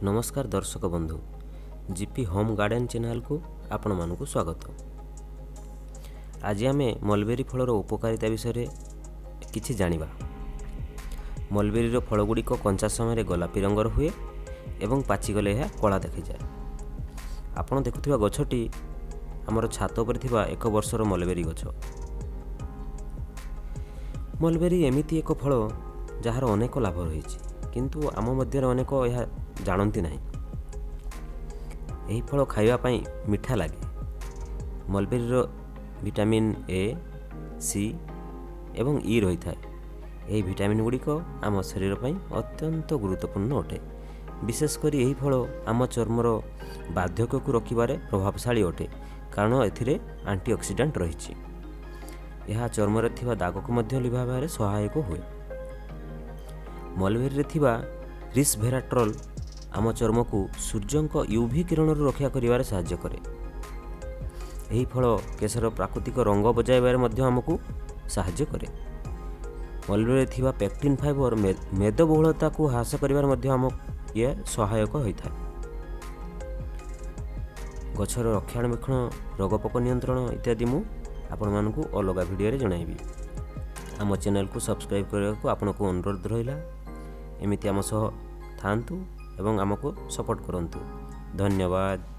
ନମସ୍କାର ଦର୍ଶକ ବନ୍ଧୁ, ଜିପି ହୋମ୍ ଗାର୍ଡ଼େନ୍ ଚ୍ୟାନେଲକୁ ଆପଣମାନଙ୍କୁ ସ୍ୱାଗତ। ଆଜି ଆମେ ମଲବେରୀ ଫଳର ଉପକାରିତା ବିଷୟରେ କିଛି ଜାଣିବା। ମଲବେରୀର ଫଳଗୁଡ଼ିକ କଞ୍ଚା ସମୟରେ ଗୋଲାପୀ ରଙ୍ଗର ହୁଏ ଏବଂ ପାଚିଗଲେ ଏହା କଳା ଦେଖାଯାଏ। ଆପଣ ଦେଖୁଥିବା ଗଛଟି ଆମର ଛାତ ଉପରେ ଥିବା ଏକ ବର୍ଷର ମଲବେରୀ ଗଛ। ମଲବେରୀ ଏମିତି ଏକ ଫଳ ଯାହାର ଅନେକ ଲାଭ ରହିଛି, କିନ୍ତୁ ଆମ ମଧ୍ୟରେ ଅନେକ ଏହା ଜାଣନ୍ତି ନାହିଁ। ଏହି ଫଳ ଖାଇବା ପାଇଁ ମିଠା ଲାଗେ। ମଲବେରୀର ଭିଟାମିନ୍ ଏ, ସି ଏବଂ ଇ ରହିଥାଏ। ଏହି ଭିଟାମିନ୍ ଗୁଡ଼ିକ ଆମ ଶରୀର ପାଇଁ ଅତ୍ୟନ୍ତ ଗୁରୁତ୍ୱପୂର୍ଣ୍ଣ ଅଟେ। ବିଶେଷ କରି ଏହି ଫଳ ଆମ ଚର୍ମର ବାର୍ଦ୍ଧକ୍ୟକୁ ରୋକିବାରେ ପ୍ରଭାବଶାଳୀ ଅଟେ, କାରଣ ଏଥିରେ ଆଣ୍ଟିଅକ୍ସିଡାଣ୍ଟ ରହିଛି। ଏହା ଚର୍ମରେ ଥିବା ଦାଗକୁ ମଧ୍ୟ ଲିଭାଇବାରେ ସହାୟକ ହୁଏ। ମଲବେରୀରେ ଥିବା ରିସ୍ଭେରାଟ୍ରଲ୍ ଆମ ଚର୍ମକୁ ସୂର୍ଯ୍ୟଙ୍କ ୟୁଭି କିରଣରୁ ରକ୍ଷା କରିବାରେ ସାହାଯ୍ୟ କରେ। ଏହି ଫଳ କେଶର ପ୍ରାକୃତିକ ରଙ୍ଗ ବଜାଇବାରେ ମଧ୍ୟ ଆମକୁ ସାହାଯ୍ୟ କରେ। ମଲବେରୀରେ ଥିବା ପେକ୍ଟିନ୍ ଫାଇବର ମେଦବହୁଳତାକୁ ହ୍ରାସ କରିବାରେ ମଧ୍ୟ ଆମ ଇଏ ସହାୟକ ହୋଇଥାଏ। ଗଛର ରକ୍ଷଣାବେକ୍ଷଣ, ରୋଗପୋକ ନିୟନ୍ତ୍ରଣ ଇତ୍ୟାଦି ମୁଁ ଆପଣମାନଙ୍କୁ ଅଲଗା ଭିଡ଼ିଓରେ ଜଣାଇବି। ଆମ ଚ୍ୟାନେଲକୁ ସବସ୍କ୍ରାଇବ୍ କରିବାକୁ ଆପଣଙ୍କୁ ଅନୁରୋଧ ରହିଲା। ଏମିତି ଆମ ସହ ଥାଆନ୍ତୁ ଏବଂ ଆମକୁ ସପୋର୍ଟ କରନ୍ତୁ। ଧନ୍ୟବାଦ।